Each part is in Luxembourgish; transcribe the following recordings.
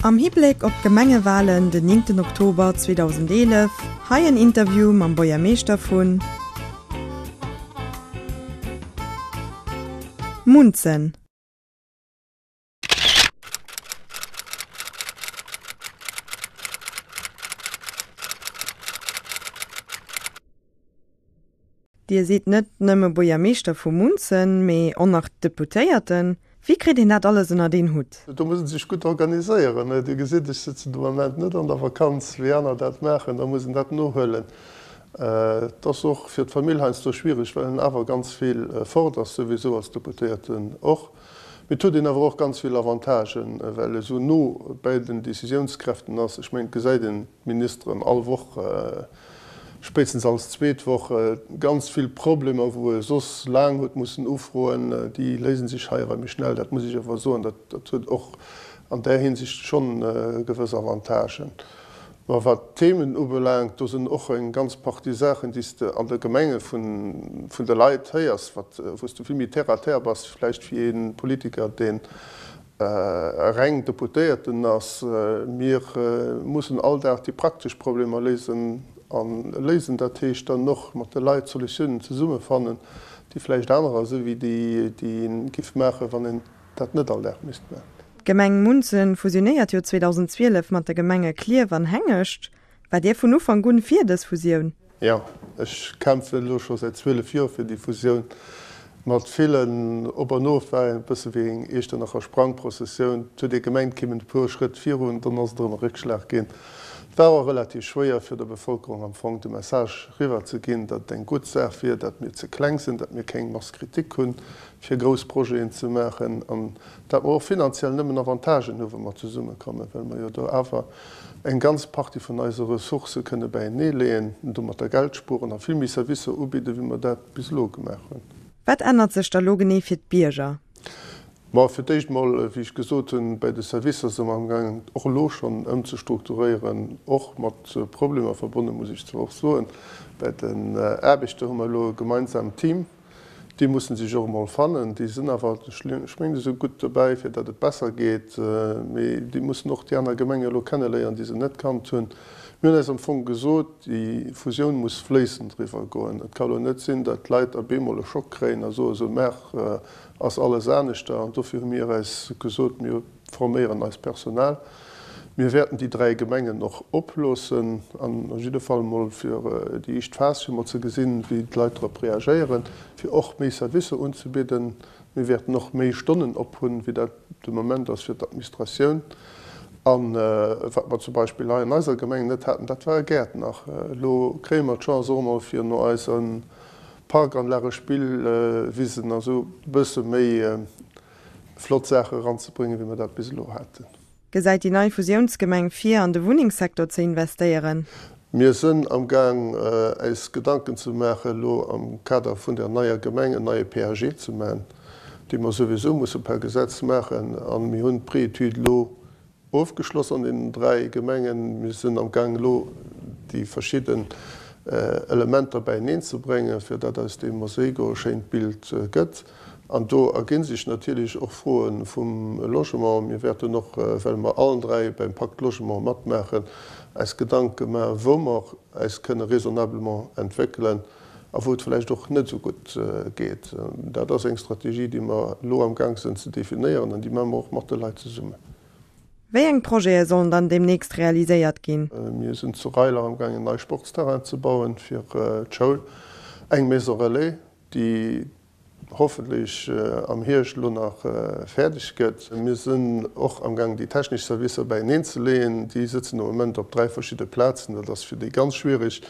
Am Hibléck op d'Gemengewalen den 9 Oktober 2011, hei en Interview mam Buergermeeschter vun Munzen. Dir sidd net nëmme Buergermeeschter vu Munzen, mee och nach Deputéierten. Wéi kritt een dat alles ënnert een Hutt? Do muss een sech gutt organiséieren. Dir gesitt, ech sëtzen de Moment net an der Vakanz, wéi aner dat maachen. Da muss een dat nohuelen. Et ass och fir d'Famill heiansdo schwiereg, well een awer ganz vill fort ass, souwisou als Deputéierten och. Mee et huet een awer och ganz vill Avantagen, well e sou no bäi den Décisiounskräften ass. Ech mengen, et gesäit een d'Ministeren all Woch, spéitstens all zweet Woch. Ganz vill Problemer, wou e soss laang huet mussen ufroen, déi léise sech hei awer méi schnell. Dat muss ech awer soen, dat huet och an där Hinsicht schonn gewëss Avantagen. Ma wat d'Themen ubelaangt, do sinn och eng ganz Partie Saachen, déi s de an de Gemenge vun de Leit héiers, wat, wou s de vill méi terre à terre bass vläicht wéi ee Politiker, deen e reng Deputéierten ass. Mir mussen all Dag déi praktesch Problemer léisen a léisen, dat heescht dann och mat de Leit Solutiounen zesumme fannen, déi vläicht anerer si wéi déi, déi ee giff maachen, wann een dat net all Dag misst maachen. D'Gemeng Munzen fusionéiert jo 2012 mat de Gemenge Klierf an Hengescht. War Dir vun Ufank un fir dës Fusioun? Jo, ech kämpfen elo scho säit 12 Joer fir déi Fusioun. Mat villen Op an Of, war e bësse wéi eng Iechternacher Sprangprozessioun. Et huet ee gemengt, et kéim en e puer Schrëtt virun, dann ass et erëm e Réckschlag ginn. Et war och relativ schwéier fir der Bevëlkerung am Fong de Message riwwer ze ginn, datt et eng gutt Saach wier, datt mir ze kleng sinn, datt mir keng Masse critique hunn, fir grouss Projeten ze maachen an dat mer och finanziell nëmmen Avantagen hu wa mer zesummekommen, well mer jo do awer eng ganz Partie vun eise Ressourcë kënne bäienee leeën, domatter Geld spueren a vill méi Servicer ubidden, wéi mer dat bis elo gemaach hunn. Wat ännert sech da lo genee fir d'Bierger? Ma fir d'éischt emol, wéi ech gesot hunn, bei de Servicer si mer amgaangen och elo schonn ëmzestrukturéieren, och mat Problemer verbonnen, muss ech zwar och soen. Bei den Aarbechter hu mer elo e gemeinsamt Team. Déi mussen sech och emol fannen. Déi sinn awer, ech mengen, esou gutt dobäi, fir datt et besser geet. Mee déi mussen och déi aner Gemenge elo kenneléieren, déi se net kannt hunn. Mir hunn eis am Fong gesot, déi Fusioun muss fléissend eriwwer goen. Et ka elo net sinn, datt d'Leit op eemol e Schock kréien a soen, esou mar ass alles aneschter. An dofir hu mir eis gesot, mir forméieren eist Personal. Mir wäerten déi 3 Gemengen och oploossen, an a jidde Fall emol fir déi éischt Phas, fir emol ze gesinn, wéi d'Leit drop reagéieren, fir och méi Servicer unzebidden. Mir wäerten och méi Stonnen op hunn, wéi dat de Moment ass fir d'Administratioun. A wat mer zum Beispill hei an eiser Gemeng net haten, dat war e Gäertner. Elo kréie mer d'Chance och emol fir no eise Parkanlage, Spillwisen a sou e bësse méi flott Saache eranzebréngen, wéi mer dat bis elo haten. Gesäit déi nei Fusiounsgemeng vir, an de Wunnengssektor ze investéieren? Mir sënn am Gaang, äis Gedanken ze maachen, elo am Kader vun der neier Gemeng en neie PAG ze maachen, dee mer souwisou musse per Gesetz maachen. A mir hunn d'Préétude elo Ofgeschloss an deenen 3 Gemengen. Mir sinn am Gaang elo déi verschidden Elementer bäieneen ze bréngen, fir datt aus deem Mosaico e schéint Bild gëtt. An do erginn sech natierlech och Froe vum Logement. Mir wäerten och, well mer allen 3 beim Pacte Logement matmaachen, eis Gedanke maachen, wou mer eis kënne raisonnablement entwéckelen a wou et vläicht och net esou gutt geet. Dat ass eng Strategie, déi mer elo am Gang sinn ze definéieren an déi maache mer och mat de Leit zesummen. Wéi eng Projete sollen dann deemnächst realiséiert ginn? Mir sinn zu Reiler am Gang en neie Sportsterrain ze bauen fir d'Schoul, eng Maison relais, déi hoffentlech am Hierscht elo nach fäerdeg gëtt. Mir sinn och am Gang déi technesch Servicer bäieneen ze leeën. Déi sëtzen de Moment op 3 verschidde Plazen. Dat ass fir déi ganz schwierig.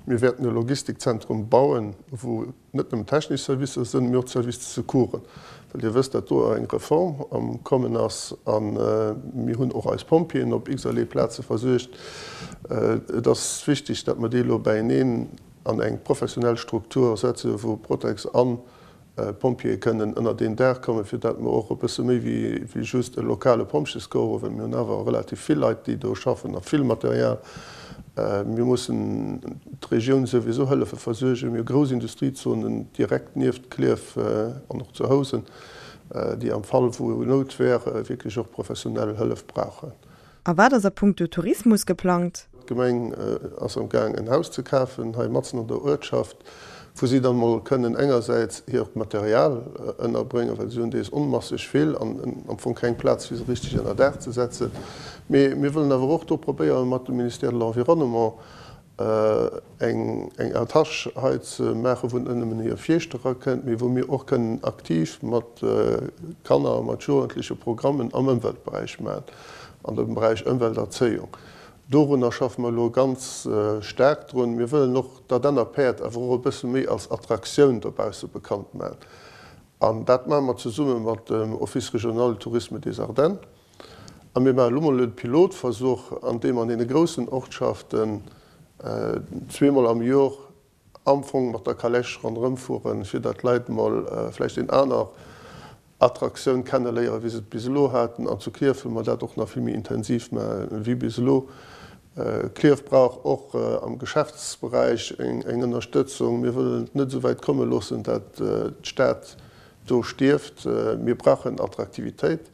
Mir wäerten e Logistikzentrum bauen, wou net nëmmen technesch Servicer sinn, mee och d'Services de secours, well Dir wësst, dat do eng Reform am Kommen ass. A mir hunn och eis Pompjeeën op x-erlee Plaze versuergt. Et ass wichteg, datt mer déi elo bäieneen an eng professionell Struktur setzen, wou Protex an Pompjeeë kënnen ënnert een Daach kommen, fir dat mer och e bësse méi wéi just e lokale Pompjeescorps hunn, well mir hunn awer relativ vill Leit, déi do schaffen a vill Material. Mir mussen d'Regioun souwisou hëllefe versuergen. Mir hu grouss Industriezonen direkt nieft Klierf an och zu Housen, déi am Fall wou Nout wär, wierklech och professionell Hëllef brauchen. A wat ass a punkto Tourismus geplangt? D'Gemeng ass am Gaang en Haus ze kafen, hei matzen an der Uertschaft, wou si dann mol kënnen engersäits hiert Material ënnerbréngen, well si hunn dees onmasseg vill an am Fong keng Plaz fir se richteg ënner Daach ze setzen. Mee mir wëllen awer och do probéieren, mat dem Ministère de l'Environnement eng Attache hei ze maachen, wou net nëmmen hir Fierschter erakënnt, mee wou mir och kënnen aktiv mat Kanner a mat Jugendleche Programmen am Ëmweltberäich maachen, an dem Beräich Ëmwelterzéiung. Dorunner schaffe mer elo ganz staark drun. Mir wëllen och d'Ardenner Päerd awer och e bësse méi als Attraktioun dobausse bekannt maachen. An dat maache mer zesumme mat dem Office régional du tourisme des Ardennes. A mir maachen elo mol e Pilotversuch, an deem an deene groussen Ortschaften zweemol am Jor am Fong mat der Calèche ronderëmfueren, fir datt d'Leit mol vläicht eng aner Attraktioun kenneléieren, wéi se et bis elo haten. An zu Clierf wëlle mer dat och nach vill méi intensiv maachen, wéi bis elo. Clierf brauch och am Geschäftsberäich eng Ënnerstëtzung. Mir wëllen et net esou wäit komme loossen, datt d'Stad do stierft. Mir brauchen Attraktivitéit.